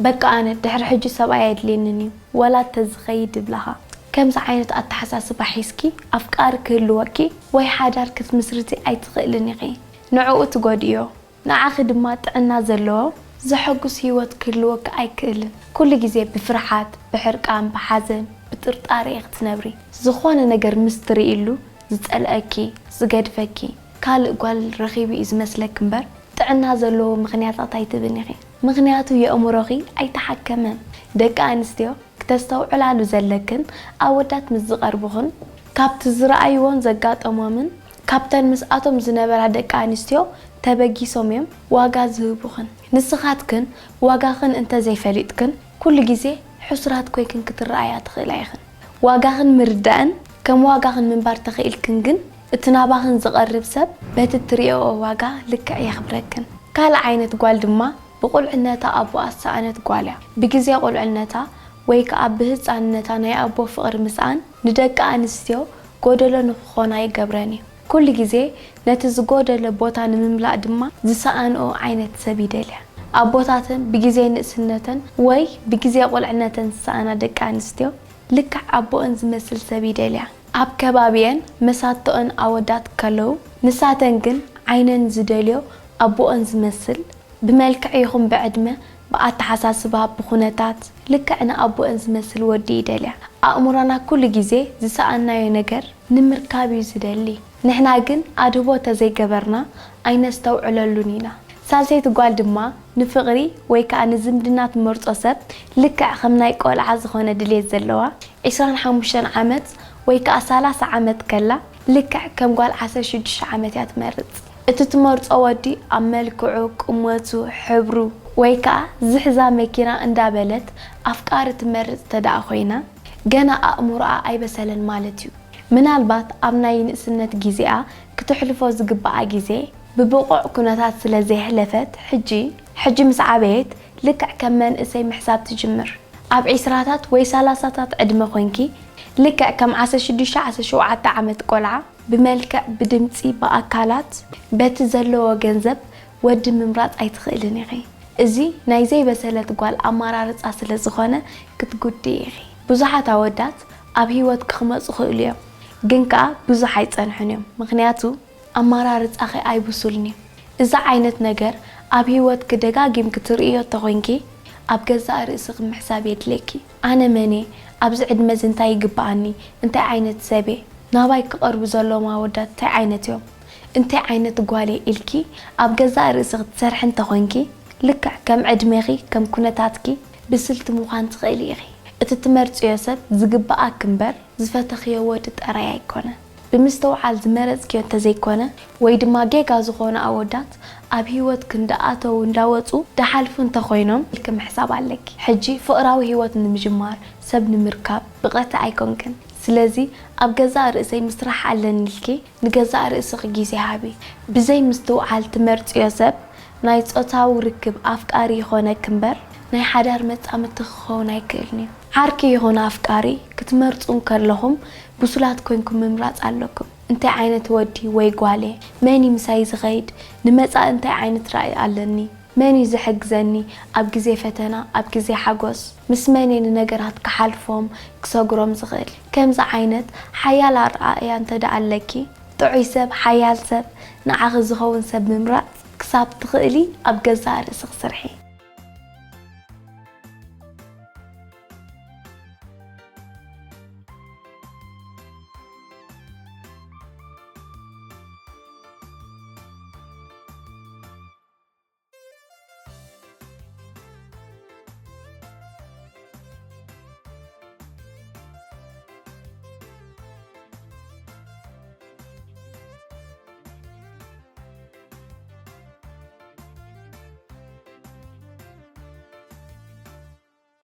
በቃ ኣነ ድሕሪ ሕጂ ሰብኣይ ኣየድልየንን እዩ፣ ዋላ ተዝኸይድ ይብላኻ። ከምዚ ዓይነት ኣተሓሳስባ ሒዝኪ ኣፍቃሪ ክህልወኪ ወይ ሓዳር ክትምስርቲ ኣይትኽእልን ኢኺ። ንዕኡ ትጎድእዮ፣ ንዓኺ ድማ ጥዕና ዘለዎ ዘሐጉስ ህይወት ክህልወኪ ኣይክእልን። ኩሉ ግዜ ብፍርሓት፣ ብሕርቃን፣ ብሓዘን፣ ብጥርጣረ ኢኺ ትነብሪ። ዝኾነ ነገር ምስ ትርእይሉ ዝጸልኣኪ፣ ዝገድፈኪ ካልእ ጓል ረኺቡ እዩ ዝመስለኪ እምበር ጥዕና ዘለዎ ምኽንያታት ኣይትብን ኢኺ። ምኽንያቱ የእምሮኺ ኣይተሓከመን። ደቂ ኣንስትዮ ክተስተውዕላሉ ዘለክን ኣወዳት ምስ ዝቐርቡኽን ካብቲ ዝረኣይዎን ዘጋጠሞምን ካብተን ምስኣቶም ዝነበራ ደቂ ኣንስትዮ ተበጊሶም እዮም ዋጋ ዝህቡኽን። ንስኻትክን ዋጋኽን እንተዘይፈሊጥክን ኩሉ ግዜ ሕሱራት ኮይክን ክትረኣያ ትኽእላ ኢኽን። ዋጋኽን ምርዳእን ከም ዋጋኽን ምንባር ተኽኢልክን ግን እቲ ናባኽን ዝቐርብ ሰብ በቲ እትርእዮ ዋጋ ልክዕ የኽብረክን። ካልእ ዓይነት ጓል ድማ ብቑልዕነታ ኣቦኣ ዝሰኣነት ጓል እያ። ብግዜ ቁልዕነታ ወይ ከኣ ብህጻንነታ ናይ ኣቦ ፍቕሪ ምስኣን ንደቂ ኣንስትዮ ጎደሎ ንኽኾና ይገብረን እዩ። ኩሉ ግዜ ነቲ ዝጎደለ ቦታ ንምምላእ ድማ ዝሰኣንኦ ዓይነት ሰብ ይደልያ። ኣቦታተን ብግዜ ንእስነተን ወይ ብግዜ ቁልዕነተን ዝሰኣና ደቂ ኣንስትዮ ልክዕ ኣቦአን ዝመስል ሰብ ይደልያ። ኣብ ከባቢአን መሳቶአን ኣወዳት ከለዉ ንሳተን ግን ዓይነን ዝደልዮ ኣቦአን ዝመስል ብመልክዕ ይኹን ብዕድመ፣ ብኣተሓሳስባ፣ ብኹነታት ልክዕ ንኣቦአን ዝመስል ወዲ ይደልያ። ኣእምሮና ኩሉ ግዜ ዝሰኣናዮ ነገር ንምርካብ እዩ ዝደሊ። ንሕና ግን ኣድህቦ ተዘይገበርና ኣይነስተውዕለሉን ኢና። ሳልሰይቲ ጓል ድማ ንፍቕሪ ወይ ከኣ ንዝምድና ትመርጾ ሰብ ልክዕ ከም ናይ ቆልዓ ዝኾነ ድሌት ዘለዋ ዒስራን ሓሙሽተን ዓመት ወይ ከኣ ሰላሳ ዓመት ከላ ልክዕ ከም ጓል ዓሰርተ ሽዱሽተ ዓመት እያ ትመርጽ። እቲ ትመርጾ ወዲ ኣብ መልክዑ፣ ቁመቱ፣ ሕብሩ ወይ ከኣ ዝሕዛ መኪና እንዳበለት ኣፍቃሪ ትመርጽ ተደኣ ኮይና ገና ኣእምሮኣ ኣይበሰለን ማለት እዩ። ምናልባት ኣብ ናይ ንእስነት ግዜኣ ክተሕልፎ ዝግብኣ ግዜ ብብቑዕ ኩነታት ስለ ዘየሕለፈት ሕጂ ሕጂ ምስ ዓበየት ልክዕ ከም መንእሰይ ምሕሳብ ትጅምር። ኣብ ዒስራታት ወይ ሰላሳታት ዕድመ ኮይንኪ ልክዕ ከም ዓሰርተ ሽዱሽተ ዓሰርተ ሸውዓተ ዓመት ቆልዓ ብመልክዕ ብድምጺ ብኣካላት በቲ ዘለዎ ገንዘብ ወዲ ምምራጽ ኣይትኽእልን ኢኺ። እዚ ናይ ዘይበሰለት ጓል ኣመራርጻ ስለ ዝኾነ ክትጉድኢ ኢኺ። ብዙሓት ኣወዳት ኣብ ህይወትኪ ክመጹ ይኽእሉ እዮም ግን ከኣ ብዙሕ ኣይጸንሑን እዮም ምኽንያቱ ኣመራርጻኺ ኣይብሱልን እዩ። እዚ ዓይነት ነገር ኣብ ህይወትኪ ደጋጊምኪ ትርእዮ ተኾይንኪ ኣብ ገዛእ ርእስኺ ምሕሳብ የድልየኪ። ኣነ መን እየ? ኣብዚ ዕድመ እዚ እንታይ ይግብኣኒ? እንታይ ዓይነት ሰብ እየ? ናባይ ክቐርቡ ዘለዎም ኣወዳት እንታይ ዓይነት እዮም? እንታይ ዓይነት ጓል እየ ኢልኪ ኣብ ገዛእ ርእስኺ ትሰርሒ እንተኾይንኪ ልክዕ ከም ዕድሜኺ ከም ኩነታትኪ ብስልቲ ምዃን ትኽእሊ ኢኺ። እቲ ትመርጽዮ ሰብ ዝግብኣኪ እምበር ዝፈተኽዮ ወዲ ጥራይ ኣይኮነን። ብምስትውዓል ዝመረጽክዮ እንተዘይኮነ ወይ ድማ ጌጋ ዝኾኑ ኣወዳት ኣብ ህይወትኪ እንዳኣተዉ እንዳወጹ ድሓልፉ እንተኾይኖም ኢልኪ ምሕሳብ ኣለኪ። ሕጂ ፍቕራዊ ህይወት ንምጅማር ሰብ ንምርካብ ብቕዕቲ ኣይኮንክን። ስለዚ ኣብ ገዛእ ርእሰይ ምስራሕ ኣለኒ ኢልኪ ንገዛእ ርእስኺ ግዜ ሃቢ። ብዘይ ምስትውዓል ትመርጽዮ ሰብ ናይ ጾታዊ ርክብ ኣፍቃሪ ይኾነኪ እምበር ናይ ሓዳር መጻምድቲ ክኸውን ኣይክእልን እዩ። ዓርኪ ይኹን ኣፍቃሪ ክትመርጹ እንከለኹም ብሱላት ኮይንኩም ምምራጽ ኣለኩም። እንታይ ዓይነት ወዲ ወይ ጓል እየ? መን እዩ ምሳይ ዝኸይድ? ንመጻኢ እንታይ ዓይነት ራኢ ኣለኒ? መን እዩ ዝሕግዘኒ ኣብ ግዜ ፈተና፣ ኣብ ግዜ ሓጎስ? ምስ መን እየ ንነገራት ክሓልፎም፣ ክሰግሮም ዝኽእል? ከምዚ ዓይነት ሓያል ኣረኣእያ እንተ ደኣ ኣለኪ፣ ጥዑይ ሰብ፣ ሓያል ሰብ፣ ንዓኺ ዝኸውን ሰብ ምምራጽ ክሳብ ትኽእሊ ኣብ ገዛእ ርእስኺ ስርሒ።